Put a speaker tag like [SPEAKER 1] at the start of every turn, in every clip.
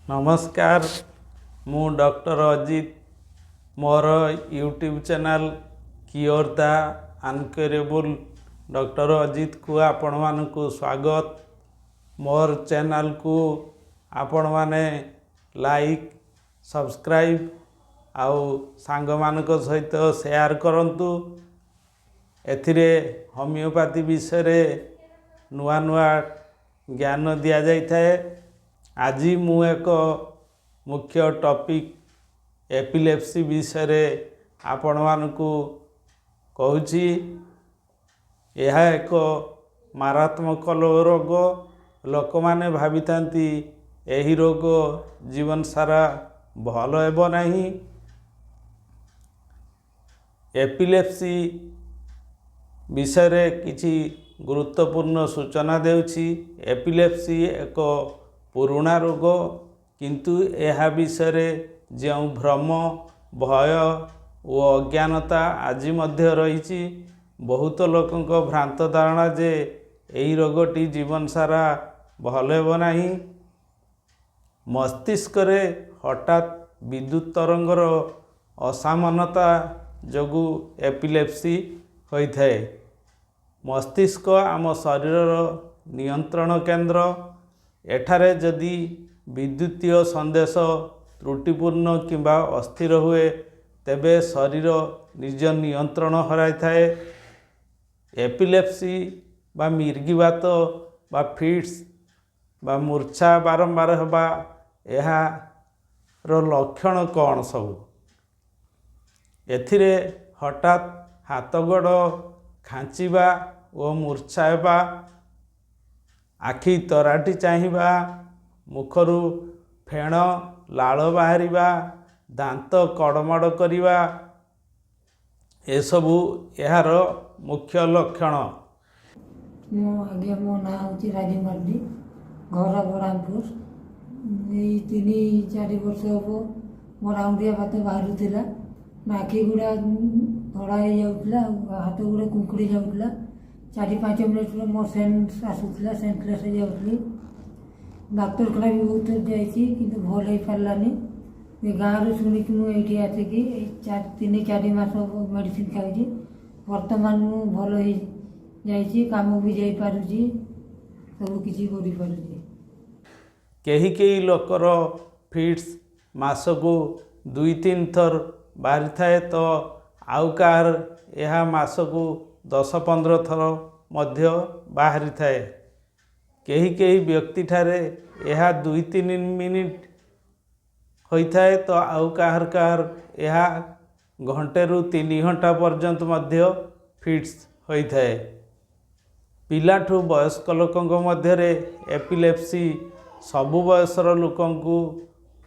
[SPEAKER 1] ନମସ୍କାର, ମୁଁ ଡକ୍ଟର ଅଜିତ। ମୋର ୟୁଟ୍ୟୁବ୍ ଚ୍ୟାନେଲ୍ କିଓର ଦ ଅନକ୍ୟୁରେବୁଲ୍ ଡକ୍ଟର ଅଜିତକୁ ଆପଣମାନଙ୍କୁ ସ୍ୱାଗତ। ମୋର ଚ୍ୟାନେଲ୍କୁ ଆପଣମାନେ ଲାଇକ୍, ସବସ୍କ୍ରାଇବ୍ ଆଉ ସାଙ୍ଗମାନଙ୍କ ସହିତ ସେୟାର କରନ୍ତୁ। ଏଥିରେ ହୋମିଓପାଥି ବିଷୟରେ ନୂଆ ନୂଆ ଜ୍ଞାନ ଦିଆଯାଇଥାଏ। ଆଜି ମୁଁ ଏକ ମୁଖ୍ୟ ଟପିକ୍ ଏପିଲେପ୍ସି ବିଷୟରେ ଆପଣମାନଙ୍କୁ କହୁଛି। ଏହା ଏକ ମାରାତ୍ମକ ରୋଗ। ଲୋକମାନେ ଭାବିଥାନ୍ତି, ଏହି ରୋଗ ଜୀବନ ସାରା ଭଲ ହେବ ନାହିଁ। ଏପିଲେପ୍ସି ବିଷୟରେ କିଛି ଗୁରୁତ୍ୱପୂର୍ଣ୍ଣ ସୂଚନା ଦେଉଛି। ଏପିଲେପ୍ସି ଏକ ପୁରୁଣା ରୋଗ, କିନ୍ତୁ ଏହା ବିଷୟରେ ଯେଉଁ ଭ୍ରମ, ଭୟ ଓ ଅଜ୍ଞାନତା ଆଜି ମଧ୍ୟ ରହିଛି। ବହୁତ ଲୋକଙ୍କ ଭ୍ରାନ୍ତ ଧାରଣା ଯେ ଏହି ରୋଗଟି ଜୀବନ ସାରା ଭଲ ହେବ ନାହିଁ। ମସ୍ତିଷ୍କରେ ହଠାତ୍ ବିଦ୍ୟୁତ ତରଙ୍ଗର ଅସମାନତା ଯୋଗୁଁ ଏପିଲେପ୍ସି ହୋଇଥାଏ। ମସ୍ତିଷ୍କ ଆମ ଶରୀରର ନିୟନ୍ତ୍ରଣ କେନ୍ଦ୍ର। ଏଠାରେ ଯଦି ବିଦ୍ୟୁତୀୟ ସନ୍ଦେଶ ତ୍ରୁଟିପୂର୍ଣ୍ଣ କିମ୍ବା ଅସ୍ଥିର ହୁଏ, ତେବେ ଶରୀର ନିଜ ନିୟନ୍ତ୍ରଣ ହରାଇଥାଏ। ଏପିଲେପ୍ସି ବା ମିର୍ଗୀବାତ ବା ଫିଟ୍ସ ବା ମୂର୍ଚ୍ଛା ବାରମ୍ବାର ହେବା, ଏହାର ଲକ୍ଷଣ କ'ଣ ସବୁ? ଏଥିରେ ହଠାତ୍ ହାତ ଗୋଡ଼ ଖାଞ୍ଚିବା ଓ ମୂର୍ଚ୍ଛା ହେବା, ଆଖି ତରାଟି ଚାହିଁବା, ମୁଖରୁ ଫେଣ ଲାଳ ବାହାରିବା, ଦାନ୍ତ କଡ଼ମଡ଼ କରିବା, ଏସବୁ ଏହାର ମୁଖ୍ୟ ଲକ୍ଷଣ।
[SPEAKER 2] ମୁଁ ଆଜ୍ଞା, ମୋ ନାଁ ହେଉଛି ରାଜୁ ମାର୍ଣ୍ଡି, ଘର ବଡ଼ାମପୁର। ଏଇ 3-4 ବର୍ଷ ହେବ ମୋର ଆଉଁରିଆ ବାତ ବାହାରୁଥିଲା। ଆଖି ଗୁଡ଼ା ଧଳା ହେଇଯାଉଥିଲା ଆଉ ହାତ ଗୁଡ଼ା କୁଙ୍କୁଡ଼ି ଯାଉଥିଲା। 4-5 ମିନିଟ୍ରେ ମୋ ସେନ୍ସ ଆସୁଥିଲା, ସେନ୍ସଲେସ୍ ହେଇଯାଉଥିଲି। ଡାକ୍ତରଖାନା ବି ବହୁତ ଥର ଯାଇଛି, କିନ୍ତୁ ଭଲ ହେଇପାରିଲାନି। ଏ ଗାଁରୁ ଶୁଣିକି ମୁଁ ଏଇଠି ଆସିକି ଏଇ 3-4 ମାସ ହେବ ମେଡ଼ିସିନ ଖାଉଛି। ବର୍ତ୍ତମାନ ମୁଁ ଭଲ ହେଇଯାଇଛି, କାମ ବି ଯାଇପାରୁଛି, ସବୁ କିଛି କରିପାରୁଛି।
[SPEAKER 1] କେହି କେହି ଲୋକର ଫିଟ୍ସ ମାସକୁ 2-3 ଥର ବାହାରିଥାଏ ତ ଆଉ କାହାର ଏହା ମାସକୁ 10-15 ଥର ମଧ୍ୟ ବାହାରିଥାଏ। କେହି କେହି ବ୍ୟକ୍ତିଠାରେ ଏହା 2-3 ମିନିଟ୍ ହୋଇଥାଏ ତ ଆଉ କାହାର କାହାର ଏହା ଘଣ୍ଟେରୁ 3 ଘଣ୍ଟା ପର୍ଯ୍ୟନ୍ତ ମଧ୍ୟ ଫିଟ୍ସ ହୋଇଥାଏ। ପିଲାଠୁ ବୟସ୍କ ଲୋକଙ୍କ ମଧ୍ୟରେ ଏପିଲେପ୍ସି ସବୁ ବୟସର ଲୋକଙ୍କୁ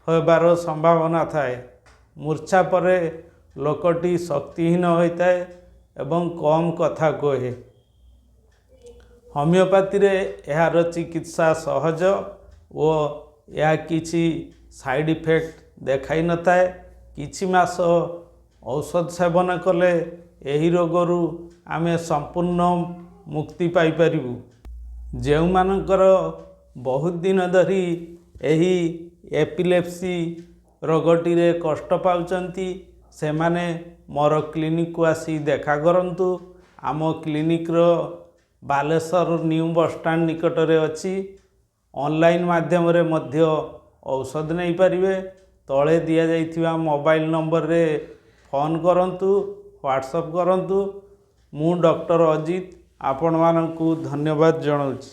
[SPEAKER 1] ହେବାର ସମ୍ଭାବନା ଥାଏ। ମୂର୍ଚ୍ଛା ପରେ ଲୋକଟି ଶକ୍ତିହୀନ ହୋଇଥାଏ ଏବଂ କମ୍ କଥା କୁହେ। ହୋମିଓପାଥିରେ ଏହାର ଚିକିତ୍ସା ସହଜ ଓ ଏହା କିଛି ସାଇଡ଼୍ ଇଫେକ୍ଟ ଦେଖାଇନଥାଏ। କିଛି ମାସ ଔଷଧ ସେବନ କଲେ ଏହି ରୋଗରୁ ଆମେ ସମ୍ପୂର୍ଣ୍ଣ ମୁକ୍ତି ପାଇପାରିବୁ। ଯେଉଁମାନଙ୍କର ବହୁତ ଦିନ ଧରି ଏହି ଏପିଲେପ୍ସି ରୋଗଟିରେ କଷ୍ଟ ପାଉଛନ୍ତି, ସେମାନେ ମୋର କ୍ଲିନିକକୁ ଆସି ଦେଖା କରନ୍ତୁ। ଆମ କ୍ଲିନିକର ବାଲେଶ୍ୱର ନ୍ୟୁ ବସଷ୍ଟାଣ୍ଡ ନିକଟରେ ଅଛି। ଅନଲାଇନ୍ ମାଧ୍ୟମରେ ମଧ୍ୟ ଔଷଧ ନେଇପାରିବେ। ତଳେ ଦିଆଯାଇଥିବା ମୋବାଇଲ ନମ୍ବରରେ ଫୋନ୍ କରନ୍ତୁ, ହ୍ୱାଟ୍ସଅପ୍ କରନ୍ତୁ। ମୁଁ ଡକ୍ଟର ଅଜିତ ଆପଣମାନଙ୍କୁ ଧନ୍ୟବାଦ ଜଣାଉଛି।